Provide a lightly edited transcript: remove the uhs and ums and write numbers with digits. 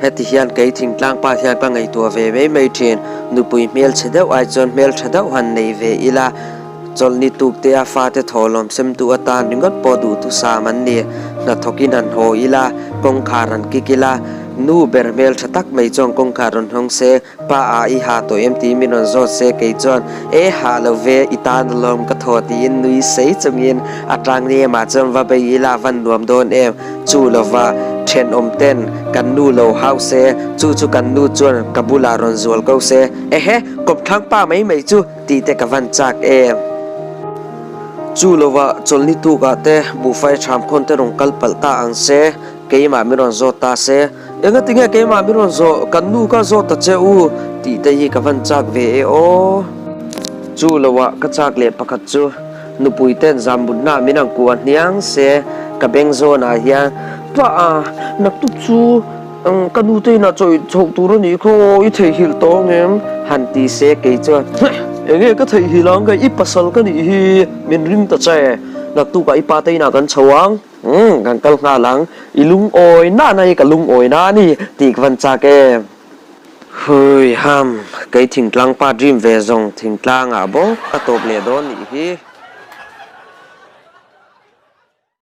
Heti hian kei thingtlang pa hian ka ngaihtuah ve mai mai thin. Nupui hmelchhe deuh ai chuan hmeltha deuh han nei ve ila, chawlhni tuk te a fate thawhlawm semtu atan ringawt pawh duhthusam an ni. Hnathawkin han haw ila, kawngkhar han kik ila, nu ber hmeltha tak mai chuan kawngkhar rawn hawng se, Pa a i ha tawh em tiin min rawn zawt se kei chuan e ha lo ve i tan alawm ka thaw tiin nui sei chungin a tang nem ah chuan va bei ila van nuam dawn em chu lova thenawm ten kan nu lo hau se chu chu kan nu chuan ka bulah rawn zual ko se ehe kawmthlang pa mai mai chu tih te ka van chak em. Chu lova chawlhni tuk ah te buhfai tham khawn te rawn kal palh ta ang se keimah min rawn zawt ta se. Engati nge keimah min rawn zawh, kan nu ka zawt ta che u tih te hi ka van chak ve e aw. Chu loah ka chak leh pakhat chu nupui ten zambutna min ang kuah hniang se ka beng zawnah hian pa a, naktuk chu ka nu te inah chawih chhoh tur a nih khaw aw, i theihnghilh tawh ang em? Han ti se kei chuan enge ka theihnghilh ang ka i pasal ka nih hi min ring ta che, naktukah i pa te inah kan chho ang. Umm, kan kal nghal ang. I lungawi nahna hi ka lungawi na a ni tih ka van chak em. Hui ham, kei thingtlang pa dream ve zawng thingtlangah bawk a tawp leh dawn nih hi.